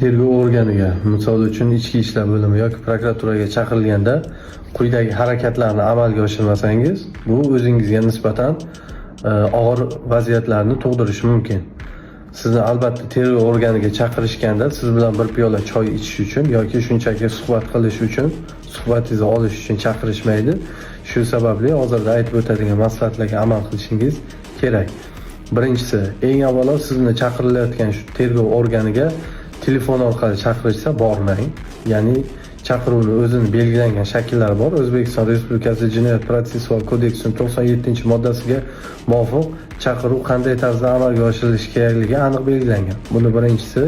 Tergov organiga, misol uchun, ichki ishlar bo'limi yoki prokuraturaga chaqirilganda quyidagi harakatlarni amalga oshirmasangiz, bu o'zingizga nisbatan og'ir vaziyatlarni tug'dirishi mumkin. Sizni albatta tergov organiga chaqirishganda siz bilan bir piyola choy ichish uchun yoki shunchaki suhbat qilish uchun, suhbatingizni olish uchun chaqirishmaydi. Shu sababli hozirda aytib o'tadigan maslahatlarga amal qilishingiz kerak. Birinchisi, eng avvalo sizni chaqirilayotgan shu tergov organiga telefon orqali chaqirishsa, bormang. Ya'ni chaqiruvni o'zini belgilangan shakllari bor. O'zbekiston Respublikasi Jinoyat protsessual kodeksining 97-moddasiga muvofiq chaqiruv qanday tarzda amalga oshirilishi kerakligi aniq belgilangan. Buni birinchisi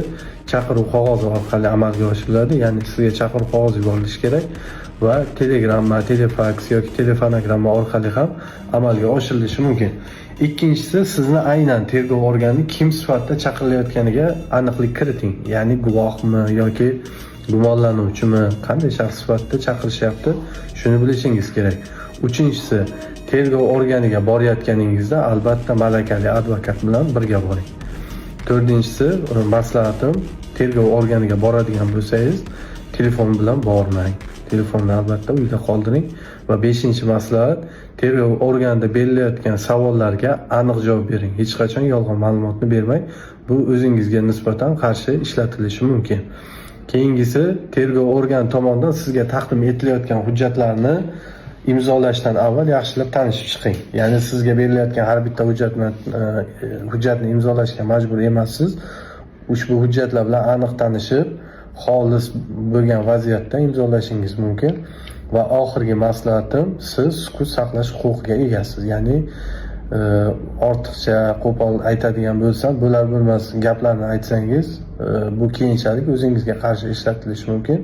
chaqiruv qog'ozi orqali amalga oshiriladi, ya'ni sizga chaqiruv qog'ozi yuborilishi kerak va telegramma, telefaks yoki telefonogramma orqali ham amalga oshirilishi mumkin. Ikkinchisi, sizni aynan tergov organi kim sifatida chaqirilayotganiga aniqlik kiriting. Ya'ni guvohmi yoki gumonlanuvchimi, qanday shaxs sifatida chaqirishyapti, shuni bilishingiz kerak. Uchinchisi, tergov organiga borayotganingizda albatta malakali advokat bilan birga boring. To'rtinchisi, maslahatim, tergov organiga boradigan bo'lsangiz, telefon bilan bormang. Telefonni albatta uyda qoldiring. Va beshinchi maslahat, tergov organida berilayotgan savollarga aniq javob bering. Hech qachon yolg'on ma'lumotni bermang. Bu o'zingizga nisbatan qarshi ishlatilishi mumkin. Keyingisi, tergov organi tomonidan sizga taqdim etilayotgan hujjatlarni imzolashdan avval yaxshilab tanishib chiqing. Ya'ni sizga berilayotgan har bitta hujjat bilan hujjatni imzolashga majbur emassiz. Ushbu hujjatlar bilan aniq tanishib, xolis bo'lgan vaziyatda imzolashingiz mumkin. Va oxirgi maslahatim, siz sukut saqlash huquqiga egasiz. Ya'ni ortiqcha qo'pol aytadigan bo'lsam, bo'lar bo'lmas gaplarni aytsangiz, bu keyinchalik o'zingizga qarshi ishlatilishi mumkin.